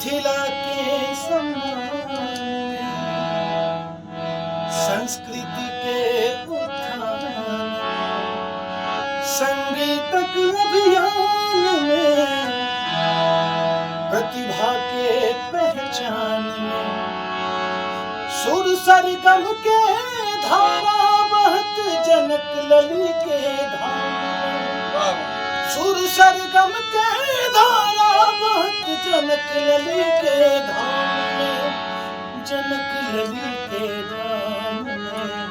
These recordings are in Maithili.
मिथिला के सम्मान में, संस्कृति के उत्थान में, संगीतक अभियान में, प्रतिभा के पहचान में, सुर सरगम के धारा बहत जनक लली के धाम में, सुर सरगम के धारा बहत जनक लली के धाम में, जनक लली के धाम में।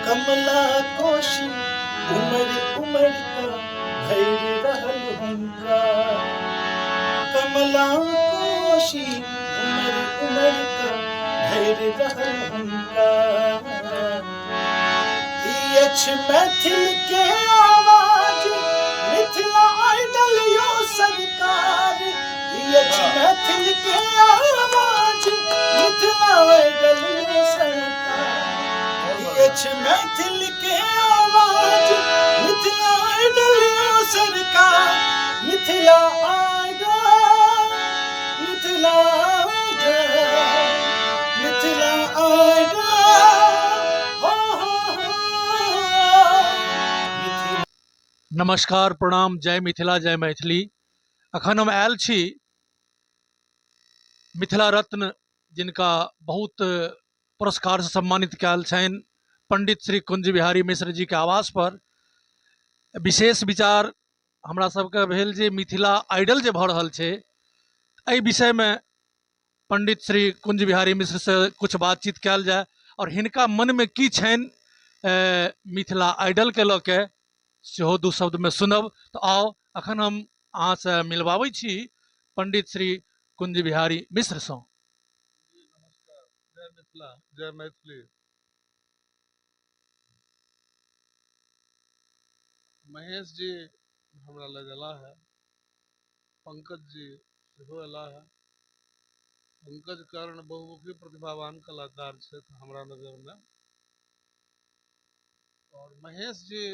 कमला कोशी उमड़ उमड़ का भैर रहल हुनका, कमला कोशी उमड़ उमड़ का भैर रहल हुनका। ई अछि मैथिल के आवाज, मिथिला आइडल यो सरकार। ई अछि मैथिल के आवाज, मिथिला आइडल यो सरकार। ई अछि मैथिल के आवाज, मिथिला आइडल यो सरकार। Mithila idol, Mithila idol, Mithila idol, हो हो हो मिथिला। नमस्कार, प्रणाम, जय मिथिला, जय मैथिली। अखन हम आयल छी मिथिला रत्न, जिनका बहुत पुरस्कार से सम्मानित कयल छनि, पंडित श्री कुंज बिहारी मिश्र जी के आवास पर। विशेष विचार हमरा सबके भेल जे मिथिला आइडल जे भऽ रहल छै, एहि विषयमे पंडित श्री कुंज बिहारी मिश्र से कुछ बातचीत कयल जाय और हिनका मनमे की छनि मिथिला आइडलके लऽ के, सेहो दू शब्दमे सुनब। तऽ आउ, अखन हम अहाँसँ मिलबाबै छी पंडित श्री कुंज बिहारी मिश्रसँ। जी नमस्कार, जय मिथिला, जय मैथिली। महेश जी हमरा लग अयला है, पंकज जी सेहो अयला है। पंकज कर्ण बहुमुखी प्रतिभावान कलाकार छथि हमरा नजरमे, और महेश जी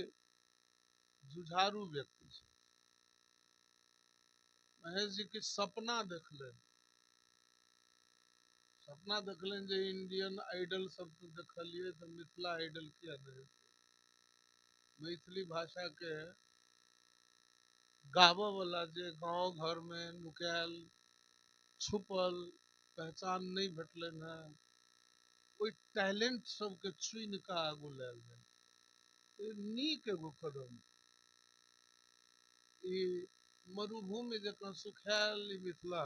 जुझारू व्यक्ति छथि। महेश जी किछु सपना देखलनि, सपना देखलनि जे इंडियन आइडल सब तऽ देखलियै, तऽ मिथिला आइडल किया नहि हेतै। मैथिली भाषाके गाबऽवला जे गाँव घरमे नुकायल छुपल पहचान नहि भेटलनि हेँ, ओहि टैलेंट सबके चुनि कऽ आगू लायल जाय, ई नीक एगो कदम। ई मरुभूमि जकाँ सुखायल ई मिथिला,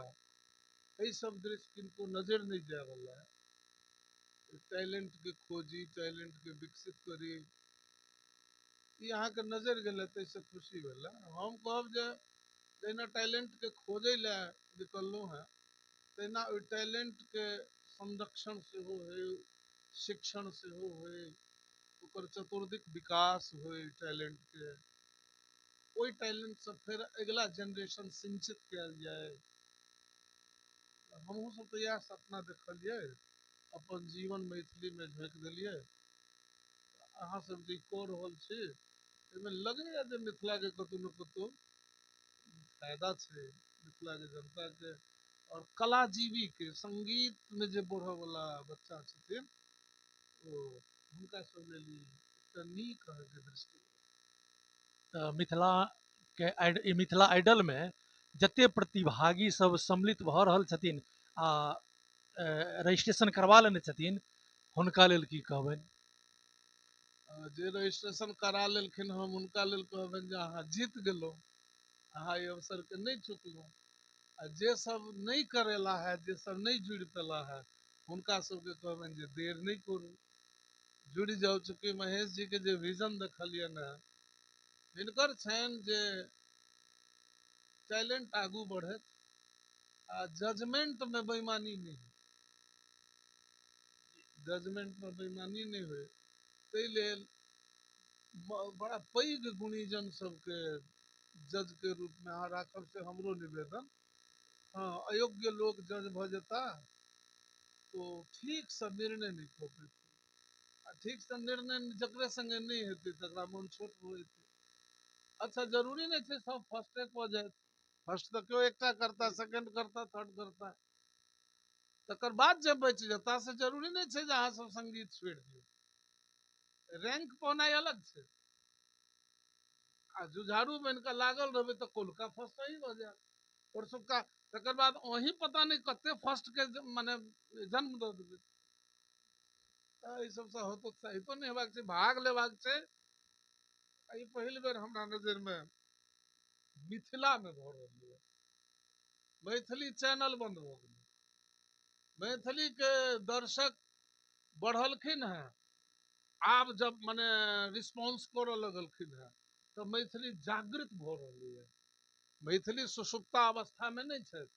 एहि सब दृश्य किनको नजरि नहि जायवला है। टैलेंटके खोजी, टैलेंटके विकसित करी, ई अहाँके नजरि गेलै, ताहिसँ खुशी भेलै। हम कहब जे जहिना टैलेंटके खोजै लए निकललहुँ हेँ, तहिना ओहि टैलेंटके संरक्षण सेहो होइ, शिक्षण सेहो होइ, ओकर चतुर्दिक विकास होइ टैलेंटके। ओहि टैलेंटसँ फेर अगिला जेनरेशन सिंचित कयल जाय। हमहूँ सब तऽ इएह सपना देखलियै, अपन जीवन मैथिलीमे झोंकि देलियै। अहाँ सब जे कऽ रहल छी, एहिमे लगैए जे मिथिलाके कतहु ने कतहु फायदा छै, मिथिलाके जनताके आओर कलाजीवीके, संगीतमे जे बढ़यवला बच्चा छथिन, ओ हुनका सब लेल ई एकटा नीक अहाँके दृष्टि। तऽ मिथिलाके आइड मिथिला आइडलमे जते प्रतिभागी सब सम्मिलित भऽ रहल छथिन आ रजिस्ट्रेशन करबा लेने छथिन, हुनका लेल की कहबनि? जे रजिस्ट्रेशन करा लेलखिन, हम हुनका लेल कहबनि जे अहाँ जीत गेलहुँ, अहाँ एहि अवसरके नहि चुकलहुँ। आ जे सब नहि करेला है, जे सब नहि जुड़ि पेला है, हुनका सबके कहबनि जे देर नहि करू, जुड़ि जाउ। चूँकि महेश जीके जे विजन देखलियनि हेँ, हिनकर छनि जे टैलेंट आगू बढ़त आ जजमेंटमे बेईमानी नहि होइ, जजमेंटमे बेईमानी नहि होइ, ताहि लेल बड़ा पैघ गुणीजन सबके जजके रूपमे अहाँ राखब, से हमरो निवेदन। हँ, अयोग्य लोक जज भऽ जेता तो ठीकसँ निर्णय नहि कऽ पेतै, आ ठीकसँ निर्णय जकरे सङ्गे नहि हेतै तकरा मन छोट भऽ जेतै। अच्छा, जरूरी नहि छै सब फर्स्टे कऽ जायत, फर्स्ट तऽ केओ एकटा करता, सेकंड करता, थर्ड करता, तकर बाद जे बचि जेता से जरूरी नहि छै जे अहाँ सब संगीत छोड़ि दियौ। रैंक पौनाइ अलग छै, आ जुझारू बनि कऽ लागल रहबै तऽ कोलका फर्स्ट अही भऽ जायत, परसुका, तकर बाद अहीं पता नहि कते फर्स्ट के मने जन्म दऽ देबै। तऽ एहि सबसँ हतोत्साहितो नहि हेबाक छै, भाग लेबाक छै। ई पहिल बेर हमरा नजरिमे मिथिलामे भऽ रहल यऽ। मैथिली चैनल बन्द भऽ गेलै, मैथिलीके दर्शक बढ़लखिन हेँ, आब जब मने रिस्पॉन्स करऽ लगलखिन हेँ तऽ मैथिली जागृत भऽ रहलैए। मैथिली सुसुप्ता अवस्थामे नहि छथि।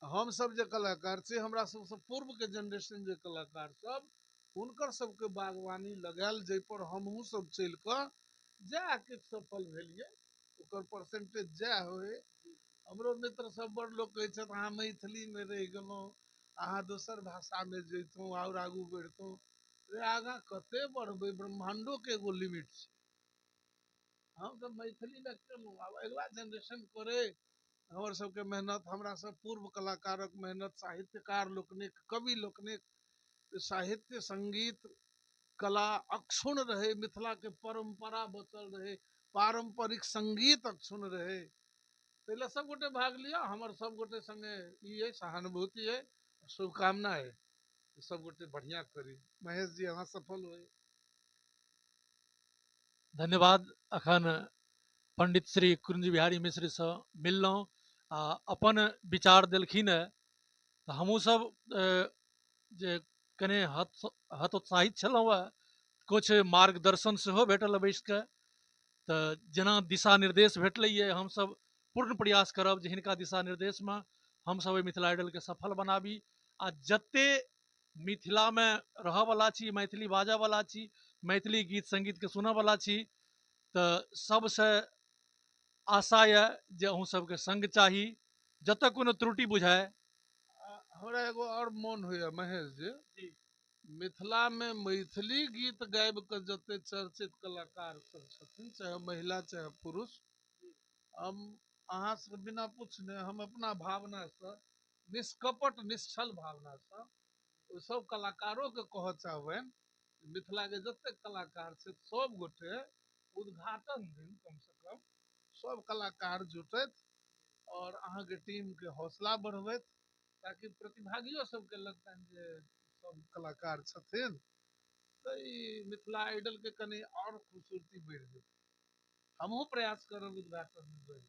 हमसब जे कलाकार छी, हमरा सबसँ पूर्वके जेनरेशन जे कलाकार सब, हुनकर सबके बागवानी लगायल जाहिपर हमहूँ सब चलि कऽ जएह किछु सफल भेलियै ओकर परसेंटेज जएह होइ। हमरो मित्र सब बड़ लोक कहै छथि अहाँ मैथिलीमे रहि गेलहुँ, अहाँ दोसर भाषामे जैतहुँ आओर आगू बढ़ितहुँ। रे आगाँ कते बढ़बै, ब्रह्माण्डोके एगो लिमिट छै। हम तऽ मैथिलीमे केलहुँ, आब अगिला जेनरेशन करै। हमर सबके मेहनत, हमरा सब पूर्व कलाकारक मेहनत, साहित्यकार लोकनिक, कवि लोकनिक साहित्य, संगीत, कला अक्षुण्ण रहै, मिथिलाके परम्परा बचल रहै, पारम्परिक संगीत अक्षुण्ण रहै, ताहि लए सबगोटे भाग लिअ। हमर सबगोटे सङ्गे ई अइ, सहानुभूति अइ, शुभकामना अइ, सबगोटे बढ़िआँ करी। महेश जी अहाँ सफल होइ। धन्यवाद। अखन पंडित श्री कुंज बिहारी मिश्र से मिललहुँ आ अपन विचार देलखिन हेँ, तऽ हमहूँ सब जे कने हतोत्साहित छलहुँ हेँ, किछु मार्गदर्शन सेहो भेटल बैसिकऽ, तऽ जेना दिशा निर्देश भेटलैए हमसब पूर्ण प्रयास करब जे हिनका दिशा निर्देशमे हमसब एहि मिथिला आइडलके सफल बनाबी। आ जते मिथिलामे रहऽवला छी, मैथिली बाजऽवला छी, मैथिली गीत संगीतके सुनऽवला छी, तऽ सबसँ आशा यऽ जे अहूँ सबके संग चाही। जतऽ कोनो त्रुटि बुझाय। हमरा एगो आओर मोन होइए महेश जी, मिथिलामे मैथिली गीत गाबि कऽ जते चर्चित कलाकार सब छथिन, चाहे महिला चाहे पुरुष, हम अहाँ से बिना पूछने हम अपना भावनासँ, निष्कपट निश्चल भावनासँ ओहि सब कलाकारोके कहऽ चाहबनि, मिथिलाके जते कलाकार छथि सब गोटे उद्घाटन दिन कमसँ कम सब कलाकार जुटथि और अहाँके टीमके हौसला बढ़बथि, ताकि प्रतिभागियो सबके लगतनि जे सब कलाकार छथिन, तऽ ई मिथिला आइडलके कनि आओर खूबसूरती बढ़ि जेतै। हमहूँ प्रयास करब उद्घाटन में।